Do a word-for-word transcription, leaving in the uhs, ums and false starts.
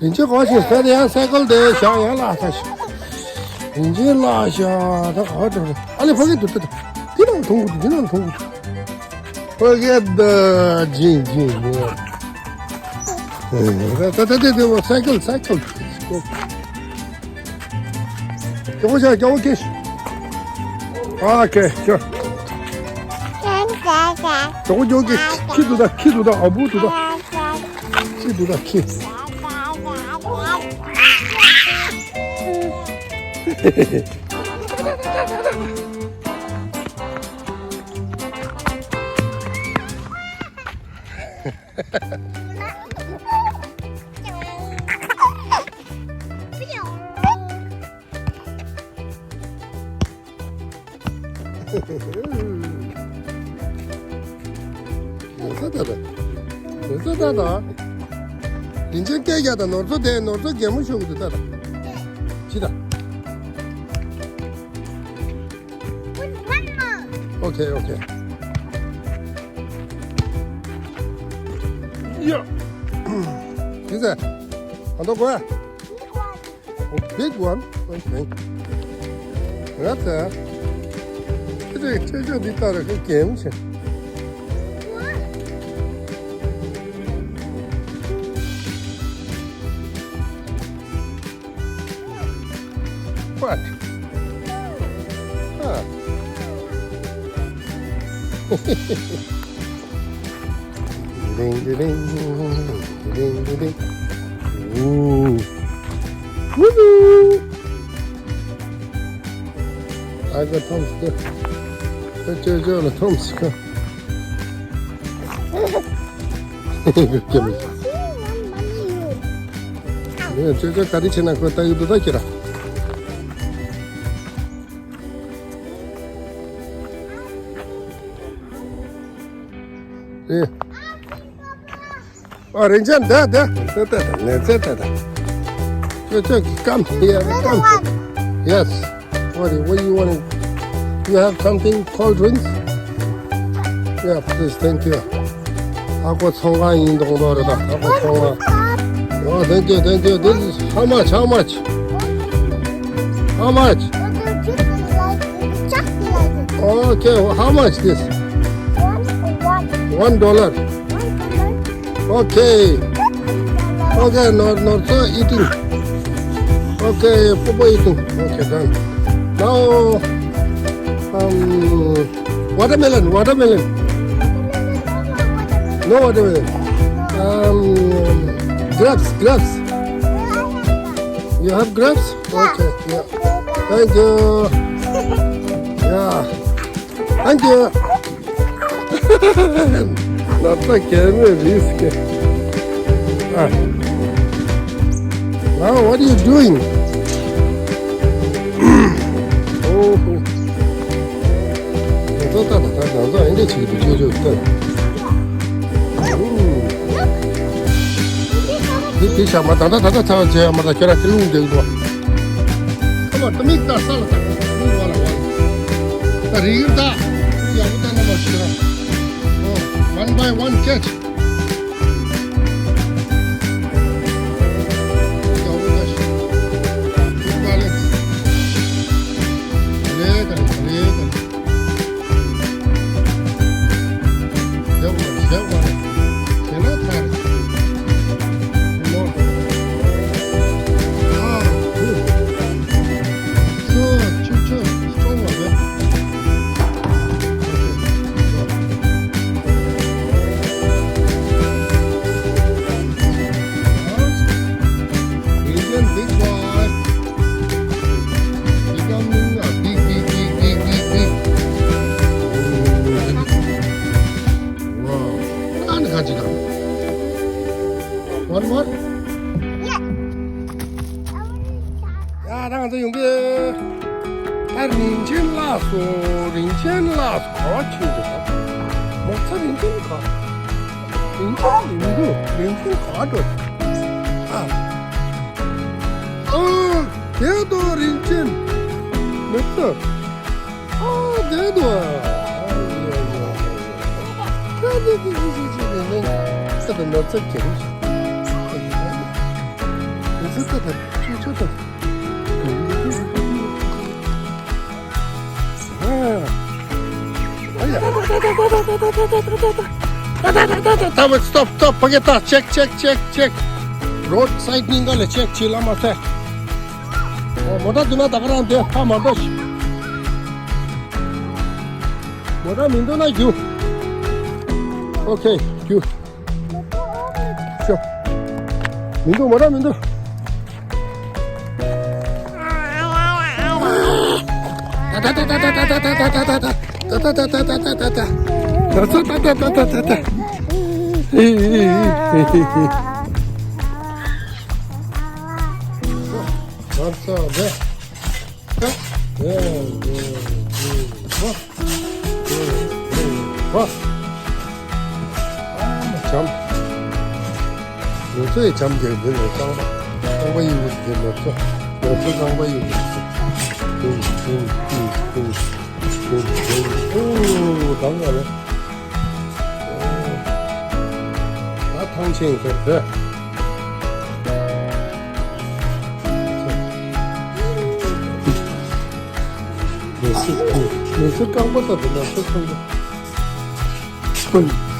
རིན་ཆེན་གོ་ཞིག་ཟེར་ཡང་སའི་ཀལ་དེ་བཞག་ཡང་ལ་ས་ཞིག་རིན་ཆེན་ལ་ཞག་ད་ག་བ་འགྲོ་རེད། ཨ་ལེ་ཕ་གི་འདུག་ད་འདི་ནང་མཐོང་གི་འདུག་འདི་ནང་མཐོང་གི་འདུག Forget the jean, jean, yeah. ད་ད་ད་ད་སའི་ཀལ་སའི་ཀལ། སྐྱོ་བོ་ཤ་སྐྱོ་བོ་ཁེ། ཨ་ཁེ་ཤོ། སྐྱོ་བོ་སྐྱོ་བོ་ཁེ་ཁི་འདུག་ད་ཁི་འདུག་ད་ཨ་བུ་འདུག་ད་ཁི་འདུག་ད་ཁི། ཡོད་ས་ད་ད། ཡོད་ས་ད་ད། རིན་ཆེན་སྐད་རྒྱག་ད་ནོར་ཚོ་དེ་ནོར་ཚོ་གད་མོ་ཤོར་གི་འདུག་ད་ད། ཅི་ད། Okay, okay. Yeah. Is that? On the go. Oh, big one. Okay. That's a. It's a, it's a, it's a game. What? Ah. Ding, ding, ding, ding, ding, ding. Ooh. Woohoo! I got Tom's gift. Put your jaw on Tom's gift. སྐྱེ་མི་ཁྱོད་ཚོ་ག་རེ་བྱེད་ན་ཁོ་ལྟ་ཡི་འདུག་ད་ཁྱེད་ར། ཨེ། ཨ་རིན་ཆེན་ད་ད་ད་ད་ད་ནས་ཚེ་ད་ད། ཁྱོད་ཚོ་come here, come. Yes. What do you, what do you want? You have something, cold drinks? Yeah, please, thank you. ཨ་ཁོ་ཚོང་ཁང་ཡིན་མདོག་མདོག་རེད་ད། ཨ་ཁོ་ཚོང་ཁང་། Oh, thank you, thank you. This is how much, how much? How much? Okay, how much this? One dollar. Okay. Okay, no, no, so eating. Okay, Popo eating. Okay, done. Now, um, watermelon, watermelon. No watermelon. Um, grapes, grapes. You have grapes? Okay, yeah. Thank you. Yeah. Thank you. ནག་ཚ་གད་མོ་རིས་ཀྱི། ཨ། Now what are you doing? ཨོ་ཧོ། ང་ཚོ་ད་ད་ད་ང་ཚོ་ཨེ་འདྲ་བྱེད་ཀྱི་འདུག་ཅོ་ཅོ་ལྟ། འདི་དེ་བྱ་མ་ད་ད་ད་ད་ཚ་བ་བྱས་མ་ད་ཁྱོད་རང་ཁྱེད་རླུང་འདེགས་འགྲོ། ཁ་མ་ད་མིག་ད་ས་ལ་ད་མིག་བ་ལ་བ་ལ། ད་རིག་ཡིན་ད། ཡག་པོ་ད་ན་མ་ཤི་ར། ཨོ། One by one catch. ཡག་པོ་ད་ཤི། Good balance. རེད་ད་རེད་ད། Big boy. Becoming a big, big, big, big, big, big. Wow. ཨ་ནི་ཁ་ཅིག་ག One more? Yeah. ཡ་ད་ང་ཚོ་ཡོང་གི་ད་རིན་ཆེན་ལགས་སོ། རིན་ཆེན་ལགས་སོ་ག་བ་ཕྱིན་འདུག་ནག་ཚ་རིན་ཆེན་ག་རིན་ཆེན་མི་འདུག་རིན་ཆེན་ག་འགྲོ། ཨ། ཨ། དེ་དོ་རིན་ཆེན་མི་འདུག་ཨ། དེ་དོ། ཨ། ཡ་ཡ་ཡ་ཡ། ཁ་དེ་དེ་དེ་དེ་དེ་དེ་ནག་ཚ་ག་རེ། ད་ད་ད་ད་ད། ཨ་ཡ། ད་ད་ད་ད་ད། ད་ད་ད། Stop, stop. ཕ་གི་ད། Check, check, check, check. Road side སྙིང་ག་ལ་check བྱེད་ལ་མ་ཚད། ཨོ། མོ་ཊ་འདུག་ན་ད་ག་རང་བསྡད། ཕ་མ་འགྲོ་ཤི། མོ་ཊ་མི་འདུག་ན་རྒྱུགས། Okay, རྒྱུགས། ཤོ། མི་འདུག་མོ་ཊ་མི་འདུག་ད་ད་ད་ད། ཨེ་ཨེ་ཨེ་ཨེ། ཨ་ཙི་ལེ། ཨེ་ཨེ་ཨེ། ཨེ་ཨེ་ཨེ། ཨ་མ་འཇམ། ང་ཚོའི་འཇམ་དེ་འདི་ནས་རྐང་པ། རྐང་པ་གཡུག་གི་འདི་ནས་ཚོ། ང་ཚོ་རྐང་པ་གཡུག་གི་འདི། ཨོ། དང་ང་རེ། ད་ཐང་ཆེན་ཟེར་དེ། མི་སུ་མི་སུ་རྐང་པ་ད་དེ་ན་སུ་ཐང་པོ།